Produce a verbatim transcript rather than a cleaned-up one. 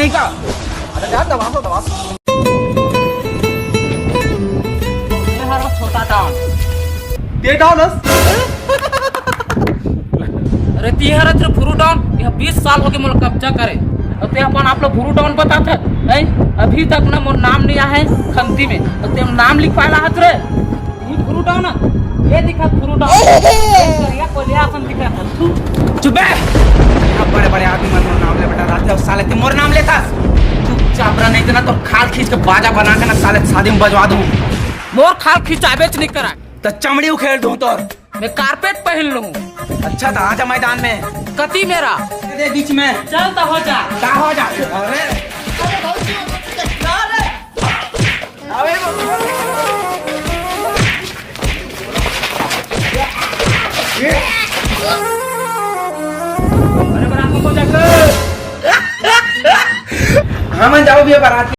ठीक है। अरे जा, दबा दो, दबा दो। ये हर छोटा डॉन। दे डॉन हस। अरे ती हर रे भुरू डॉन, ये बीस साल हो गए मोला कब्जा करे। अउ ते अपन आप ला भुरू डॉन बताथस, हैं? अभी तक ना मोर नाम नहीं आए खंती में। अउ ते नाम लिखवाए ला हस रे। ये भुरू डॉन, ये दिखा भुरू डॉन। ये करिया कोलिया असन दिखा था। तू चुप बे। इतना बड़े-बड़े आदमी मन मोर नाम ले बेटा, रात के साले ते मोर नाम लेथस। चुपचाप रह, नहीं तो ना तो खाल खींच के बाजा बना के ना साले शादी में बजवा दूं। मोर खाल खींचाबेच नहीं करा। तो चमड़ी उखेड़ दूं तोर। मैं कारपेट पहन लूं। अच्छा, तो आजा मैदान में। कती मेरा? दे बीच में। चल तो हो जा। का हो जा? अरे। अरे बड़ा को जाकर। हाँ, मैं जाऊँ भी बारात।